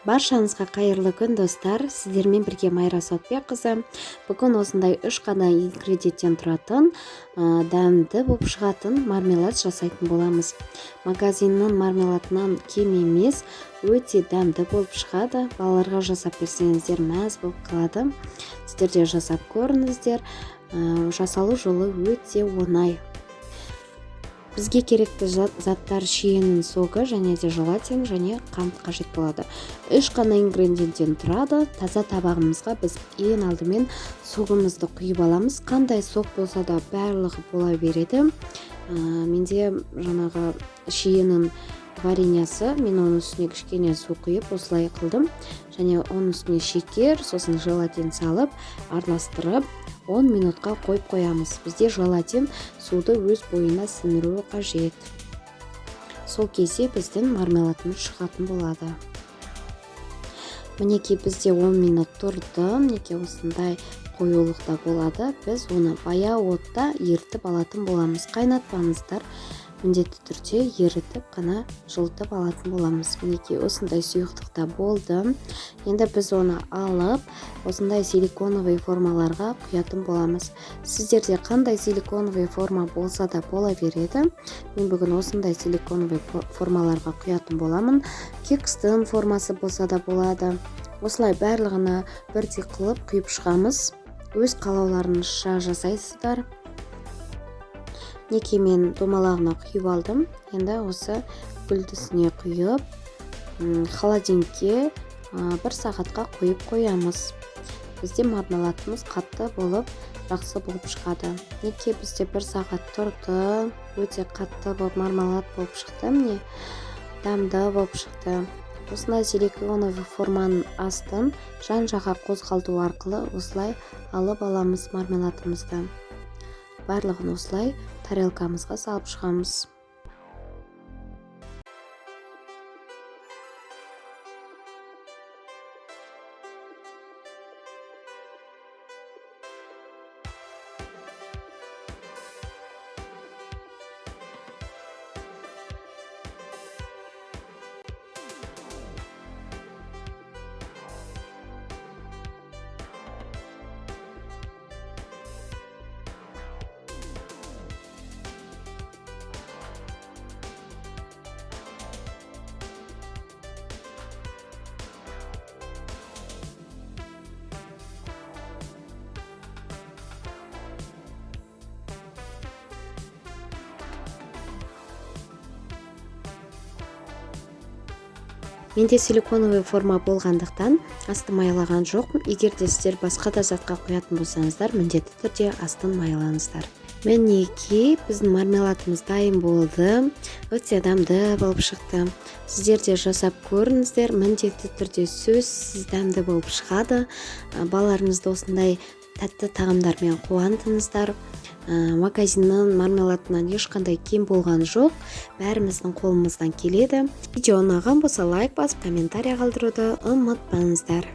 Баршаңызға қайырлы күн, достар! Сіздермен бірге Майра Сауытбекқызы. Бүгін осындай үш қана ингредиенттен тұратын, дәмді болып шығатын мармелад жасайтын боламыз. Магазиннің мармеладынан кем емес, өте дәмді болып шығады. Балаларға жасап берсеңіздер, мәз болып қалады. Сіздер де жасап көріңіздер. Жасалу жолы өте оңай. Бізге керекті заттар: шиенің согы және де желатин және қант қажет болады. Үш қана ингредиенттен тұрады. Таза табағымызға біз ең алдымен согымызды құйып аламыз. Қандай сок болса да, барлығы бола береді. Менде жаңағы шиенің вареньясы, мен оның үстіне кішкене су құйып, осылай қылдым. Және оның үстіне шекер, сосын желатин салып, араластырып, 10 минутқа қойып қоямыз. Бізде желатин суды өз бойына сіңіруі қажет. Сол кезде біздің мармеладымыз шығатын болады. Мінекей, бізде 10 минут тұрды. Мінекей, осындай қоюлықта болады. Біз оны баяу отта ерітіп алатын боламыз. Қайнатпаңыздар, міндетті түрде ерітіп қана жылытып алатын боламыз. Мінекей, осындай сұйықтықта болды. Енді біз оны алып, осындай силиконовый формаларға құятын боламыз. Сіздерде қандай силиконовый форма болса да, бола береді. Мен бүгін осындай силиконовый формаларға құятын боламын. Кекстің формасы болса да болады. Осылай барлығына бірдей қылып құйып шығамыз. Өз қалауларыңызша жасайсыздар. Мінекей, мен домалағына құйып алдым. Енді осы гүлдісіне құйып, холодильникке бір сағатқа қойып қоямыз. Бізде мармеладымыз қатты болып, жақсы болып шығады. Мінекей, бізде бір сағат тұрды, өте қатты болып мармелад болып шықты. Міне, дәмді болып шықты. Осындай силиконовый форманың астын жан жаққа қозғалту арқылы осылай алып аламыз мармеладымызды. Барлығын осылай тарелкамызға салып шығамыз. Менде силиконовый форма болғандықтан, асты майлаған жоқпын. Егер де сіздер басқа да затқа құятын болсаңыздар, міндетті түрде астын майлаңыздар. Мінекей, біздің мармеладымыз дайын болды. Өте дәмді болып шықты. Сіздер де жасап көріңіздер, міндетті түрде сөзсіз дәмді болып шығады. Балаларыңызды осындай тәтті тағамдармен қуантыңыздар. Магазиннің мармеладынан ешқандай кем болған жоқ, бәріміздің қолымыздан келеді. Видео ұнаған болса, лайк басып, комментарий қалдыруды ұмытпаңыздар.